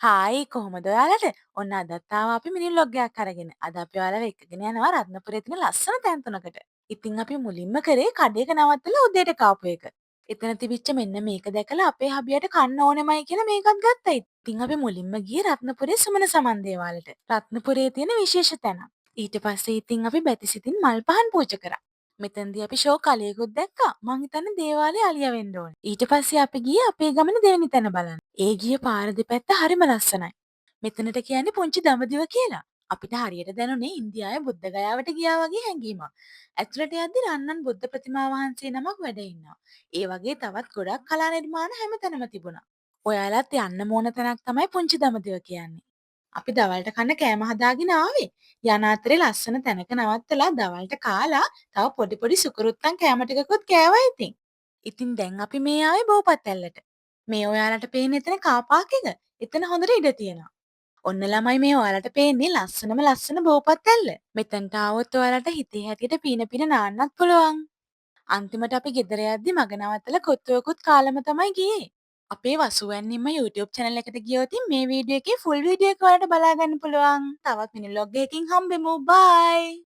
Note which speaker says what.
Speaker 1: Hi, කොහොමද ඔයාලට? ඔන්න අදත් ආවා අපි මිනි ව්ලොග් එකක් අරගෙන. අද අපි ඔයාලව එක්කගෙන යනවා රත්නපුරේ තියෙන ලස්සන තැන් තුනකට. ඉතින් අපි මුලින්ම කරේ කඩේක නවත්තලා උදේට කාපු එක. එතන තිබිච්ච මෙන්න මේක දැකලා අපේ හබියට කන්න ඕනෙමයි කියලා මේකත් ගත්තා. ඉතින් අපි මුලින්ම ගියේ රත්නපුරේ සුමන සමන් දේවාලෙට. රත්නපුරේ තියෙන විශේෂ තැනක්. ඊට පස්සේ ඉතින් අපි බැතිසිතින් මල් පහන් පූජා කරා. මෙතනදී අපි ෂෝක් අලියෙකුත් දැක්කා. මං හිතන්නේ දේවාලේ අලියා වෙන්න ඕනේ. ඊට පස්සේ අපි ගියේ අපේ ගමන දෙවෙනි තැන බලන්න. ඒ ගිය පාර දෙපැත්ත හරිම ලස්සනයි. මෙතනට කියන්නේ පුංචි දඹදිව කියලා. අපිට හරියට දැනුනේ ඉන්දියාවේ බුද්ධ ගයාවට ගියා වගේ හැඟීමක්. ඇතුළට යද්දි රන්වන් බුද්ධ ප්‍රතිමා වහන්සේ නමක් වැඩ ඉන්නවා. ඒ වගේ තවත් ගොඩක් කලා නිර්මාණ හැමතැනම තිබුණා. ඔයාලත් යන්න ඕන තැනක් තමයි පුංචි දඹදිව කියන්නේ. අපි දවල්ට කන්න කෑම හදාගෙන ආවේ. යන අතරේ ලස්සන තැනක නවත්තලා දවල්ට කාලා තව පොඩි පොඩි සුකුරුත්තන් කෑම ටිකකුත් කෑවා ඉතින්. ඉතින් දැන් අපි මේ ආවේ බෝපත් ඇල්ලට. මේ ඔයාලට පේන එතන කාර් පාක් එක. එතන හොඳට ඉඩ තියෙනවා. ඔන්න ළමයි, මේ ඔයාලට පේන්නේ ලස්සනම ලස්සන බෝපත් ඇල්ල. මෙතනට ආවොත් ඔයාලට හිතේ හැටියට පීන පීන නාන්නත් පුළුවන්. අන්තිමට අපි ගෙදර යද්දි මග නවත්තලා කොත්තුවකුත් කාලම තමයි ගියේ. අපේ වසුවන්නින්ම YouTube channel එකට ගියොත් මේ වීඩියෝ එකේ ෆුල් වීඩියෝ එක ඔයාලට බලා ගන්න පුළුවන්. තවත් මිනි ව්ලොග් එකකින් හම්බෙමු. බයි.